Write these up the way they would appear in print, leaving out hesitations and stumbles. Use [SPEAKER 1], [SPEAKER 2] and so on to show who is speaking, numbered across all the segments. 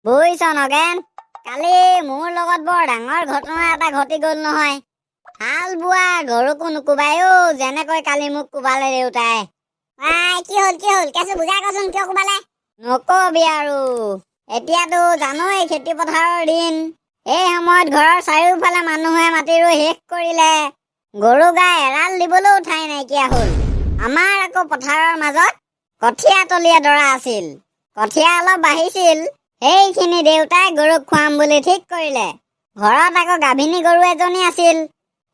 [SPEAKER 1] বুজিছ নগেন, কালি মোৰ লগত বৰ ডাঙৰ ঘটনা এটা ঘটি গ'ল নহয়। হাল বোৱা গৰুকো নোকোবাই অ, যেনেকৈ কালি মোক কোবালে দেউতাই।
[SPEAKER 2] আই, কি হ'ল, কি হ'ল? কেঁচু, বুজাই কচোন, কিয় কোবালে?
[SPEAKER 1] নকবি আৰু। এতিয়াতো জানই, খেতি পথাৰৰ দিন। এই সময়ত ঘৰৰ চাৰিওফালে মানুহে মাটি ৰুই শেষ কৰিলে। গৰু গাই এৰাল দিবলৈও ঠাই নাইকিয়া হ'ল। আমাৰ আকৌ পথাৰৰ মাজত কঠীয়া তলি এডৰা আছিল। কঠীয়া অলপ বাঢ়িছিল, সেইখিনি দেউতাই গৰুক খুৱাম বুলি ঠিক কৰিলে। ঘৰত আকৌ গাভিনী গৰু এজনী আছিল।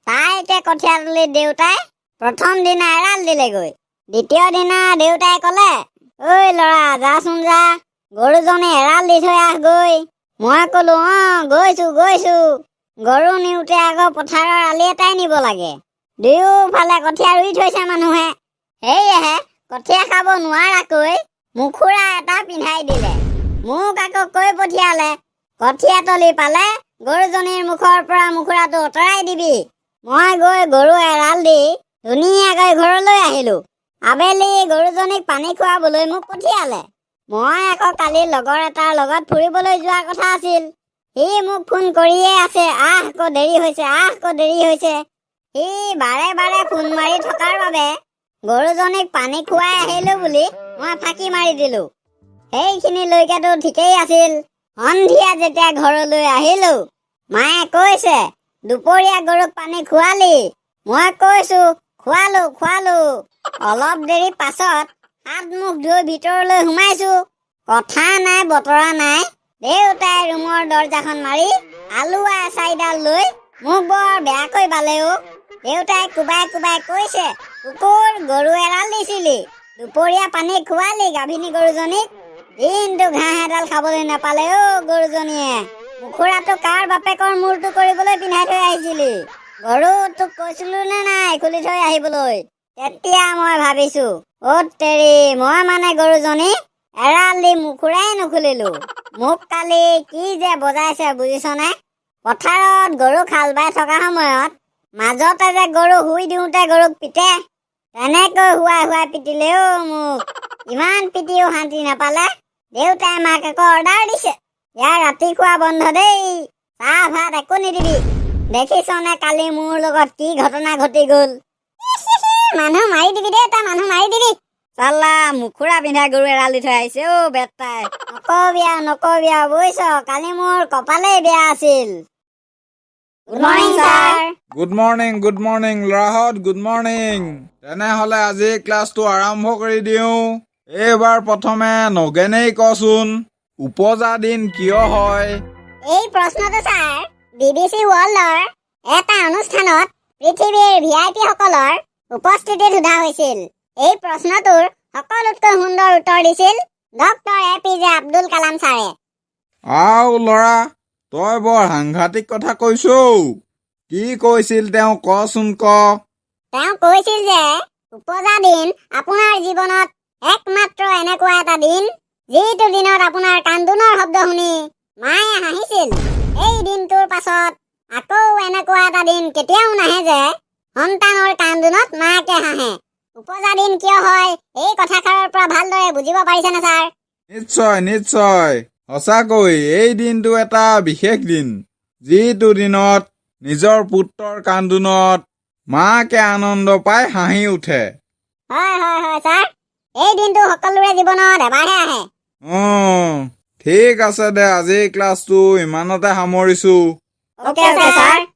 [SPEAKER 1] তাইকে কঠীয়া তলিত দেউতাই প্ৰথম দিনা এৰাল দিলেগৈ। দ্বিতীয় দিনা দেউতাই ক'লে, "ঐ ল'ৰা, যাচোন যা, গৰুজনী এৰাল দি থৈ আহগৈ।" মই ক'লো, "অঁ, গৈছো গৈছো।" গৰু নিওঁতে আকৌ পথাৰৰ আলি এটাই নিব লাগে। দুয়োফালে কঠীয়া ৰুই থৈছে মানুহে। সেয়েহে কঠীয়া খাব নোৱাৰাকৈ মুখুৰা এটা পিন্ধাই দিলে। মোক আকৌ কৈ পঠিয়ালে, "কঠীয়া তলি পালে গৰুজনীৰ মুখৰ পৰা মুখুৰাটো আঁতৰাই দিবি।" মই গৈ গৰু এৰাল দি ধুনীয়াকৈ ঘৰলৈ আহিলো। আবেলি গৰুজনীক পানী খুৱাবলৈ মোক পঠিয়ালে। মই আকৌ কালি লগৰ এটাৰ লগত ফুৰিবলৈ যোৱাৰ কথা আছিল। সি মোক ফোন কৰিয়ে আছে, "আহ আকৌ দেৰি হৈছে, আহ আকৌ দেৰি হৈছে।" সি বাৰে বাৰে ফোন মাৰি থকাৰ বাবে গৰুজনীক পানী খুৱাই আহিলো বুলি মই ফাঁকি মাৰি দিলো। সেইখিনিলৈকেতো ঠিকেই আছিল। সন্ধিয়া যেতিয়া ঘৰলৈ আহিলো, মায়ে কৈছে, "দুপৰীয়া গৰুক পানী খোৱালি?" মই কৈছো, "খুৱালো খুৱালো।" অলপ দেৰি পাছত হাত মুখ ধুই ভিতৰলৈ সোমাইছো। কথা নাই বতৰা নাই, দেউতাই ৰুমৰ দৰ্জাখন মাৰি আলুৱা এচাৰিডাল লৈ মোক বৰ বেয়াকৈ বালে অ'। দেউতাই কোবাই কোবাই কৈছে, "কুকুৰ, গৰু এৰাল দিছিলি, দুপৰীয়া পানী খোৱালি গাভিনী গৰুজনীক, দিনটো ঘাঁহ এডাল খাবলৈ নাপালে অ' গৰুজনীয়ে। মুখুৰাটো কাৰ বাপেকৰ মূৰটো কৰিবলৈ পিন্ধাই থৈ আহিছিলি? গৰু তোক কৈছিলো নে নাই খুলি থৈ আহিবলৈ?" তেতিয়া মই ভাবিছো, অ' তেৰি, মই মানে গৰুজনী এৰাল দি মুখুৰাই নুখুলিলো। মোক কালি কি যে বজাইছে বুজিছনে? পথাৰত গৰু হাল বাই থকা সময়ত মাজতে যে গৰু শুই দিওঁতে গৰুক পিতে, তেনেকৈ শুৱাই শুৱাই পিটিলে অ' মোক। ইমান পিটিও শান্তি নাপালে। দেউতাই মাক আকৌ অৰ্ডাৰ দিছে, "ইয়াৰ ৰাতি খোৱা বন্ধ দেই, চাহ ভাত একো নিদিবি।" দেখিছনে কালি মোৰ লগত কি ঘটনা ঘটি গ'ল?
[SPEAKER 2] মানুহ মাৰি দিবি দেই তই, মানুহ মাৰি দিবি।
[SPEAKER 1] চাল্লা, মুখুৰা পিন্ধা গৰু এৰাল দি থৈ আহিছে অ' বেটাই। নকবি আৰু, নকবি আৰু, বুজিছ, কালি মোৰ কপালেই বেয়া আছিল।
[SPEAKER 2] Good morning, sir.
[SPEAKER 3] Good morning, good morning ল'ৰাহঁত, গুড মৰ্ণিং। তেনেহ'লে আজি ক্লাছটো আৰম্ভ কৰি দিওঁ। এইবাৰ প্ৰথমে নগেনেই কচোন, উপজা দিন কিয় হয়?
[SPEAKER 2] এই প্ৰশ্নটো ছাৰ, বিবিচি ৱৰ্ল্ডৰ এটা অনুষ্ঠানত পৃথিৱীৰ ভিআইপি সকলৰ উপস্থিতিত সোধা হৈছিল। এই প্ৰশ্নটোৰ সকলোতকৈ সুন্দৰ উত্তৰ দিছিল ডক্টৰ এ.পি.জে. আব্দুল কালাম ছাৰে।
[SPEAKER 3] আও ল'ৰা, তই বৰ সাংঘাতিক কথা কৈছ। কি কৈছিল তেওঁ, কচোন ক।
[SPEAKER 2] তেওঁ কৈছিল যে উপজা দিন আপোনাৰ জীৱনত একমাত্ৰ এনেকুৱা এটা দিন, যিটো দিনত আপোনাৰ কান্দোনৰ শব্দ শুনি মায়ে হাঁহিছিল। এই দিনটোৰ পাছত আকৌ এনেকুৱা এটা দিন কেতিয়াও নাহে যে সন্তানৰ কান্দোনত মাকে হাঁহে। উপজা দিন কিয় হয়, এই কথাষাৰৰ পৰা ভালদৰে বুজিব পাৰিছেনে ছাৰ?
[SPEAKER 3] নিশ্চয় নিশ্চয়। সঁচাকৈ এই দিনটো এটা বিশেষ দিন, যিটো দিনত নিজৰ পুত্ৰৰ কান্দোনত মাকে আনন্দ পাই হাঁহি উঠে।
[SPEAKER 2] হয় ছাৰ, এই দিনটো সকলোৰে জীৱনত এবাৰহে আহে।
[SPEAKER 3] অঁ, ঠিক আছে দে, আজিৰ ক্লাছটো ইমানতে সামৰিছো।
[SPEAKER 2] Okay sir.